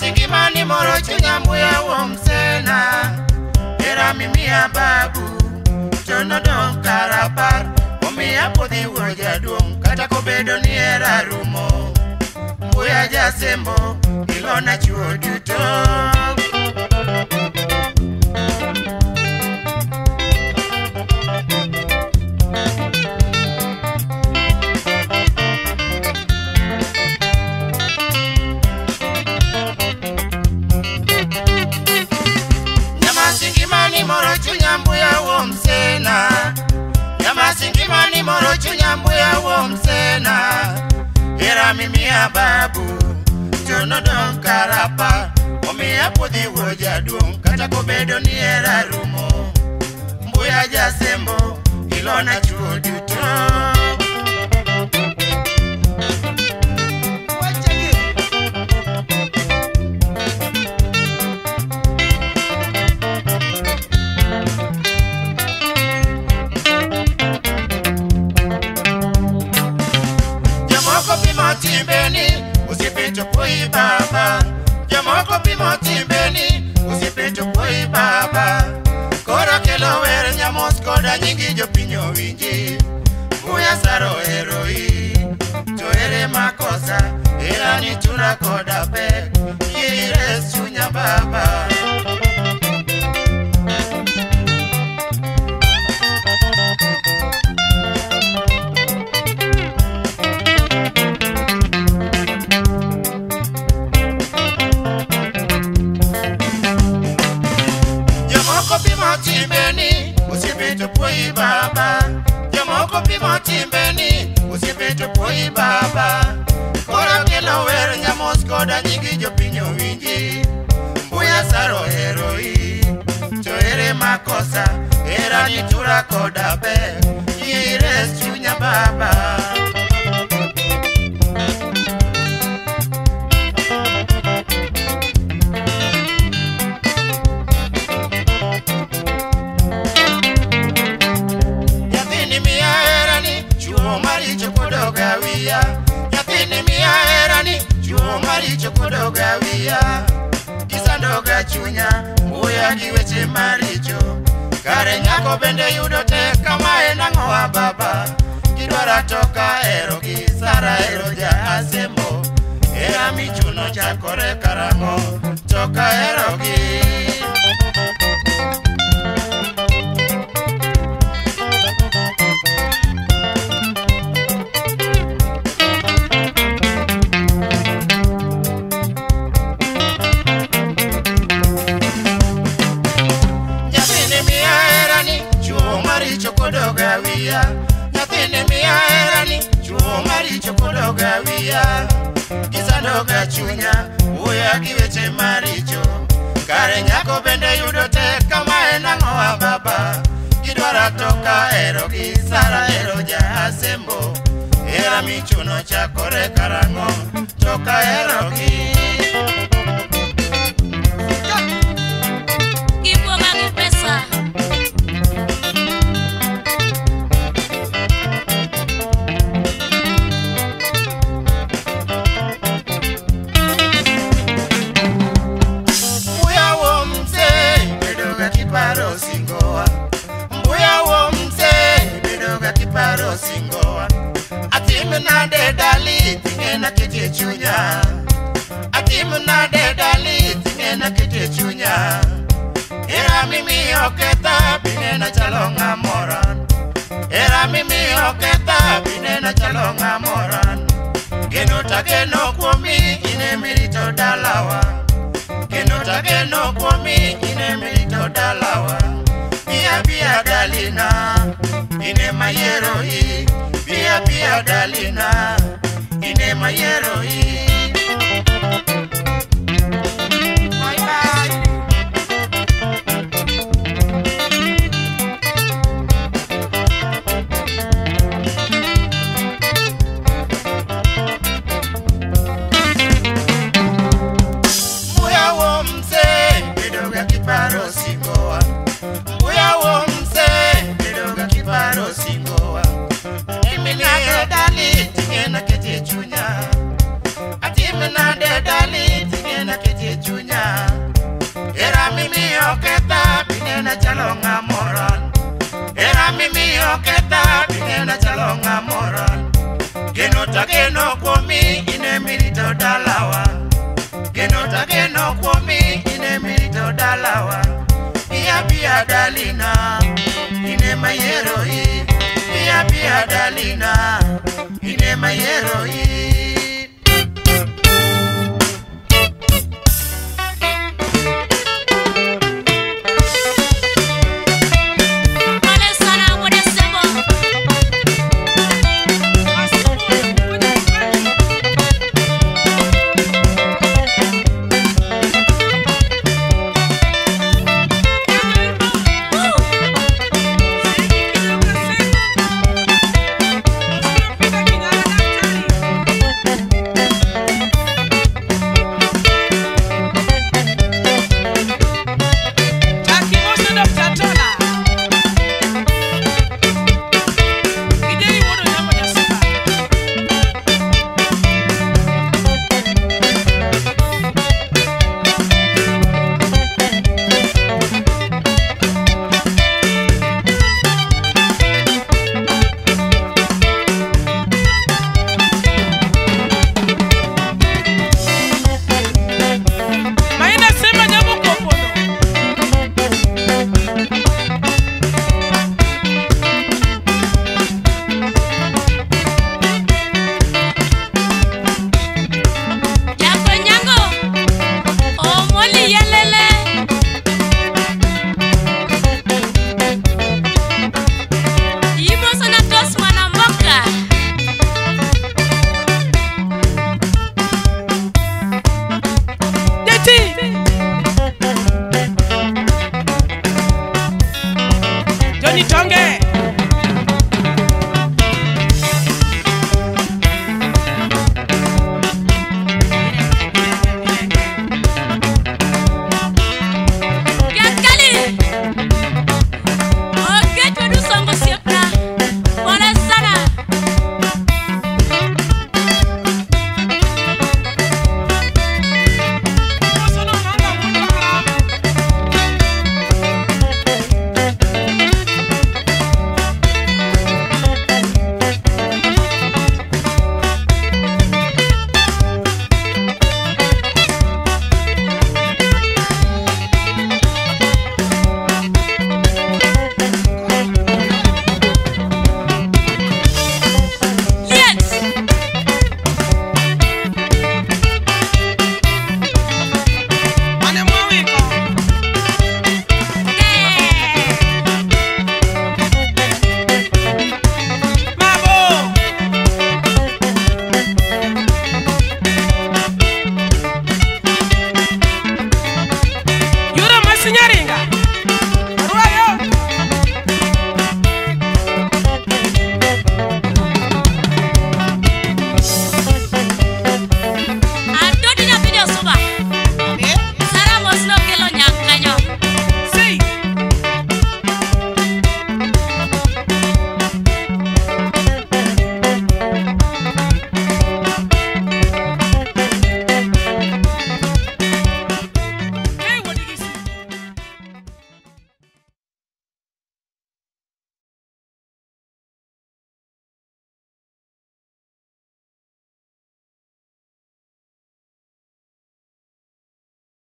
Nyamasingimani moro chunya mbuya womsena. Era mimiya babu to nodong' karapar. Omiya podhi wuoro jaduong' kata kobedo ni hera rumo. Mbuya jasembo ilona chuo duto. Nyamasingimani moro chunya mbuya womsena. Nyamasingimani moro chunya mbuya womsena. Era mimiya babu to nodong' karapar. Omiya podhi wuoro jaduong' kata kobedo ni hera rumo. Mbuya jasembo ilona chuo duto. Jomoko pimo timbeni osiepe poi baba. Jomoko pimo timbeni osiepe poi baba. Koro kelo wer nyamos koda nyingi jopiny owinji. Mbuya Sara oheroi to ere makosa. Era ni chuna koda pek yie ires chunya baba. Jomoko pimo timbeni osiepe to poi baba. Jomoko pimo timbeni osiepe to poi baba. Koro kelo wer nyamos koda nyingi jopiny owinji. Mbuya Sara oheroi to ere makosa. Era ni tura koda pek yie ires chunya baba. Nyathini miya herani chuo maricho kodoga wiya. Nyathini miya herani chuo maricho kodoga wiya. Gisandoga chunya mbuya gi weche maricho. Kare nyako bende yudo tek kamae nang'owa baba. Gidwara to kahero gi Sara hero ja asembo. Hera michuno chakore karang'o to kahero gi. Nyathini miya herani chuo maricho kodoga wiya. Nyathini miya herani chuo maricho kodoga wiya. Gisandoga chunya wuoya gi weche maricho. Kare nyako bende yudo tek kamae nang'owa baba. Gidwara to kahero gi Sara hero ja asembo. Hera michuno chakore karang'o to kahero gi. Gibuoga gi pesa. Mbuya womse bedoga kiparo singowa. Mbuya womse bedoga kiparo singowa. Atim nade dali ting'ena kete chunya. Atim nade dali ting'ena kete chunya. Era mimiyo ketha binena chalo ng'amoran. Era mimiyo ketha binena chalo ng'amoran. Geno tageno kuomi ine mirito dalawa. Geno tageno kuomi ine mirito dalawa. Bia bia dalina ine mayeroi. Bia bia dalina ine mayeroi. Bye bye. Mbuya womse bedoga kiparo singowa. Mbuya womse bedoga kiparo singowa. Imine dali ting'ena kete chunya. oketha bingena chalo ng'amora. Geno tageno kuomi ine mirito dalawa. Geno tageno kuomi ine mirito dalawa. Iya bia dalina ine mayero i. Iya bia dalina ine mayero i. Johnny Tonge.